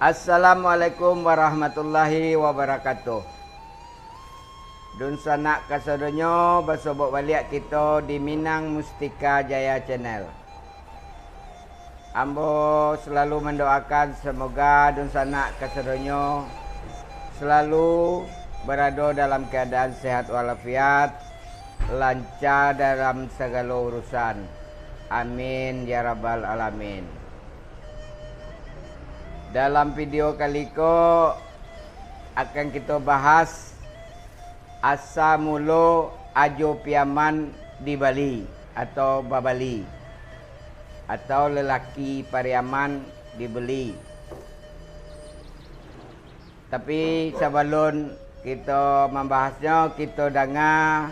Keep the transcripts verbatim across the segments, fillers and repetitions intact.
Assalamualaikum warahmatullahi wabarakatuh. Dunsanak kasadonyo, basobok baliak kito di Minang Mustika Jaya Channel. Ambo salalu mandoakan samoga dunsanak kasadonyo salalu barado dalam keadaan sehat walafiat, lancar dalam sagalo urusan. Amin ya rabbal alamin. Dalam video kali ko akan kito bahas asa mulo Ajo Piaman dibali atau babali, atau lelaki Pariaman dibeli. Tapi sabalun kito mambahaснyo, kito danga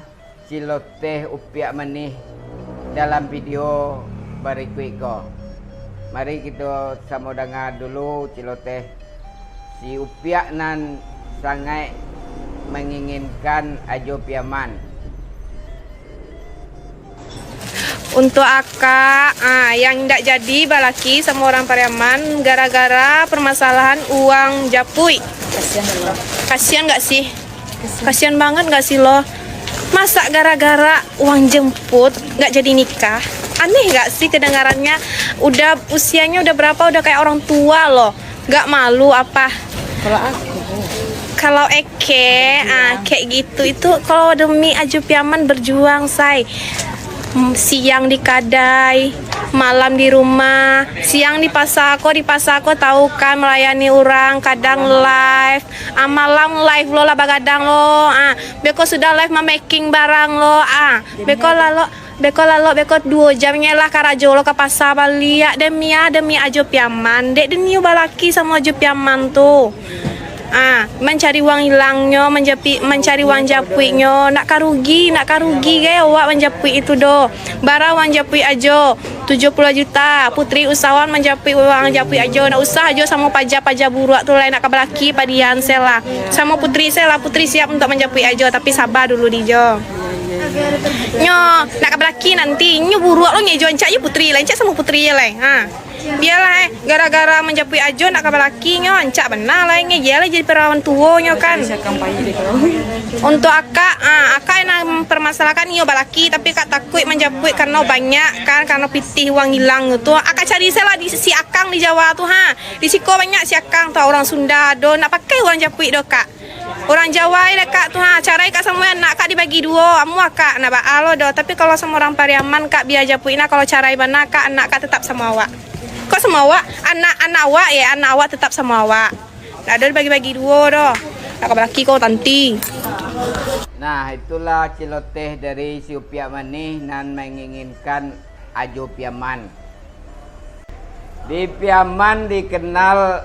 ciloteh Upiak Manih dalam video barikuik ko. Mari kito samo danga dulu ciloteh si Upiak nan sangaik manginginkan Ajo Piaman. Untuk akak, ah, yang indak jadi balaki samo urang Pariaman gara-gara permasalahan uang japuik. Kasian gak sih? Kasian banget gak sih lo? Masa gara-gara uang jemput gak jadi nikah? Aneh gak sih kedengarannya? Udah usianya udah berapa, udah kayak orang tua lo. Gak malu apa? Kalau aku. Kalau Eke, ah, kayak gitu itu kalau demi Ajo Piaman berjuang, say. Mm, siang di kadai, malam di rumah, siang di pasar ko, di pasar ko tahu kan melayani orang, kadang live, ah, malam live lo lah bagadang lo, ah, beko sudah live mamaking barang lo, ah, beko lalo, beko lalo, beko duo jam nyo lah karajo lo ka pasar baliak, demi ah, demi Ajo Piaman, dek den nio balaki samo Ajo Piaman tu. Ah, mancari uang ilangnyo, manjapi-, mancari uang japuiknyo, nak ka rugi, nak ka rugi gai awak manjapuik itu doh. Bara uang japuik Ajo, tujuah puluah juta. Putri usahawan manjapuik uang japuik Ajo, nak usah Ajo samo paja-paja buruak tu lai, nak ka balaki padian se lah. Samo Putri se lah, Putri siap untuak manjapuik Ajo, tapi saba dulu di Jo. Nyo, nak ka balaki nanti, nyo buruak lo nyo Jo, ancak jo Putri lai, ancak samo Putri lai. Ha. Bialah, eh, gara-gara manjapuik Ajo nak ka balaki nyo, ancak bana lah, nyo je lah jadi perawan tuo nyo kan. Untuk akak, ah, akak yang mempermasalahkan iyo balaki, tapi kak takuik manjapuik karano banyak kan, karano pitih uang ilang tu. Akak cari se lah di si Akang di Jawa tu, ha. Di siko banyak si Akang tu, urang Sunda do, nak pakai urang japuik do, kak. Urang Jawa ai lah, kak, tu, ha, carai kak samo anak kak dibagi duo, amuah kak, nak baa lo doh. Tapi kalau samo urang Pariaman, kak, bia japuik nah, kalau carai bana, kak, anak kak tetap samo awak. Kok samo awak? Anak, anak awak, ye, anak awak tetap samo awak. Ndak ado dibagi-bagi duo doh. Nak ka balaki ko tanti. Nah, itulah ciloteh dari si Upiak Manih nan manginginkan Ajo Piaman. Di Piaman dikenal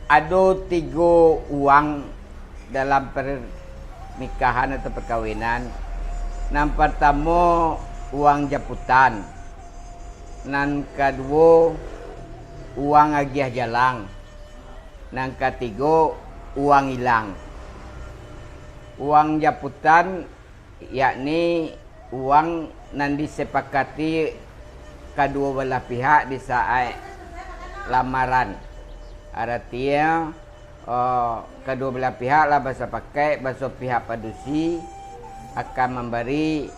ado tigo uang dalam pernikahan atau perkawinan. Nan partamo, uang japutan. Nan kaduo, uang agiah jalang. Nan katigo, uang ilang. Uang japutan yakni uang nan disepakati kaduo belah pihak di saat lamaran. Aratinyo, eh, kaduo belah pihak lah basapakaik, baso pihak padusi akan mambari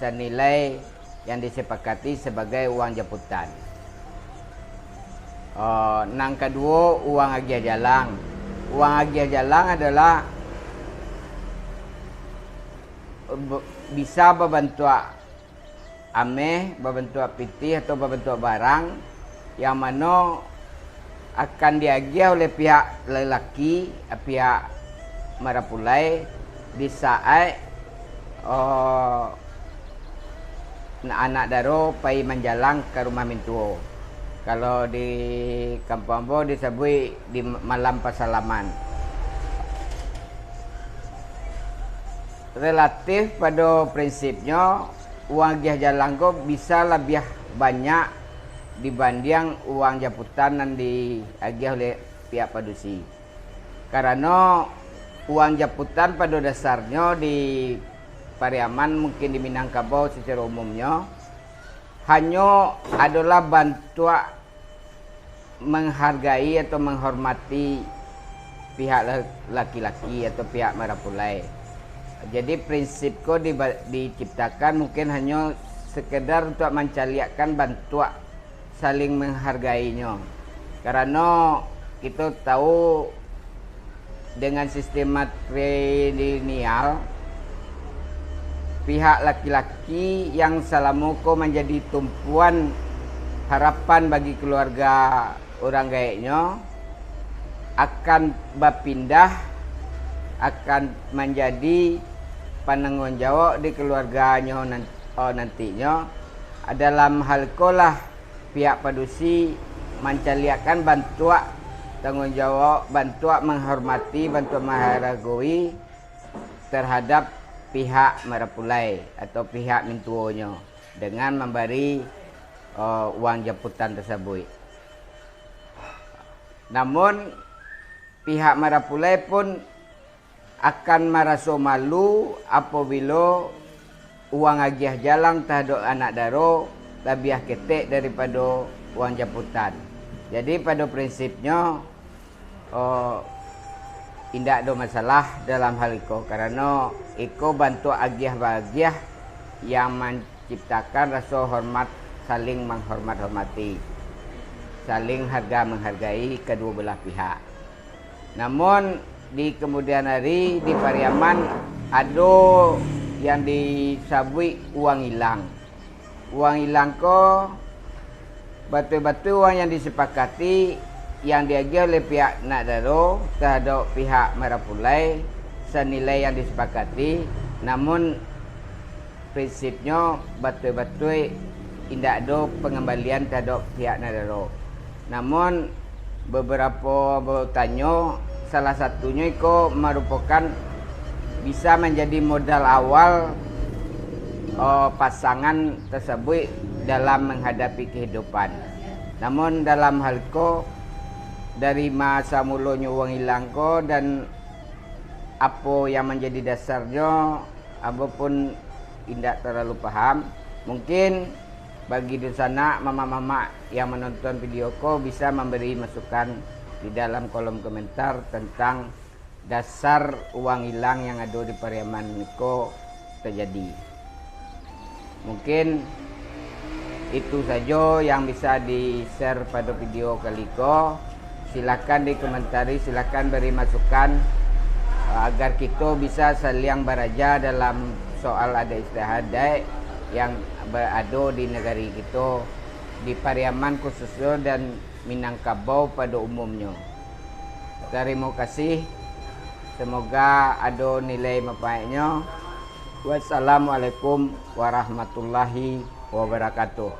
sanilai yang disepakati sabagai uang japutan. Eh, nan kaduo, uang agiah jalang. Uang agiah jalang adolah be-, bisa babantuak ameh, babantuak pitih, atau babantuak barang, yang mano akan diagiah oleh pihak lelaki, pihak marapulai, di saat, eh, anak daro pai manjalang ka rumah mintuo. Kalau di kampuang ambo disabuik di malam pasalaman. Relatif pado prinsipnyo, uang agiah jalang ko bisa labiah banyak dibandiang uang japutan nan diagiah oleh pihak padusi. Karano uang japutan pado dasarnyo di Pariaman, mungkin di Minangkabau sacaro umumnyo, hanyo adolah bantuak menghargai atau menghormati pihak la-, laki-laki atau pihak marapulai. Jadi, prinsip ko diba-, diciptakan mungkin hanyo sekedar untuk mancaliakkan bantuak saling menghargainyo. Karano kito tahu, dengan sistem matrilineal, pihak laki-laki yang salamo ko manjadi tumpuan harapan bagi keluarga urang gaeknyo, akan bapindah, akan manjadi panangguang jawab di keluarganyo nan-, oh, nantinyo. Dalam hal ko lah, pihak padusi mancaliakkan bantuak tangguang jawab, bantuak manghormati, bantuak mangharagoi terhadap pihak marapulai atau pihak mintuonyo dengan mambari, eh, uang japutan tasabuik. Namun, pihak marapulai pun akan maraso malu apabilo uang agiah jalang tahadok anak daro labiah ketek daripado uang japutan. Jadi, pado prinsipnyo, oh, indak ado masalah dalam hal iko, karano iko bantuak agiah baagiah yang manciptakan raso hormat, saling manghormat-hormati, saling harga manghargai kaduo belah pihak. Namun, di kamudian ari, di Pariaman, ado yang disabuik uang ilang. Uang ilang ko batua-batua uang yang disepakati, yang diagiah oleh pihak nak daro tahadok pihak marapulai, sanilai yang disepakati, namun prinsipnyo batua-batua indak ado pangambalian tahadok pihak nak daro. Namun, babarapo tanyo, salah satunyo iko marupokan bisa manjadi modal awal, eh, pasangan tasabuik dalam manghadapi kahidupan. Namun, dalam hal ko, dari masa mulonyo uang ilang ko dan apo yang manjadi dasarnyo, ambo pun indak talalu paham. Mungkin bagi dunsanak, mamak-mamak yang manonton video ko bisa mambari masukan di dalam kolom komentar tantang dasar uang ilang yang ado di Pariaman ko tajadi. Mungkin itu sajo yang bisa di-share pado video kali ko. Silakan dikomentari, silakan bari masukan, eh, agar kito bisa saliang baraja dalam soal adat istiadat yang ba-, ado di nagari kito, di Pariaman khususnyo, dan Minangkabau pado umumnyo. Tarimo kasih. Semoga ado nilai manfaatnyo. Wassalamualaikum warahmatullahi wabarakatuh.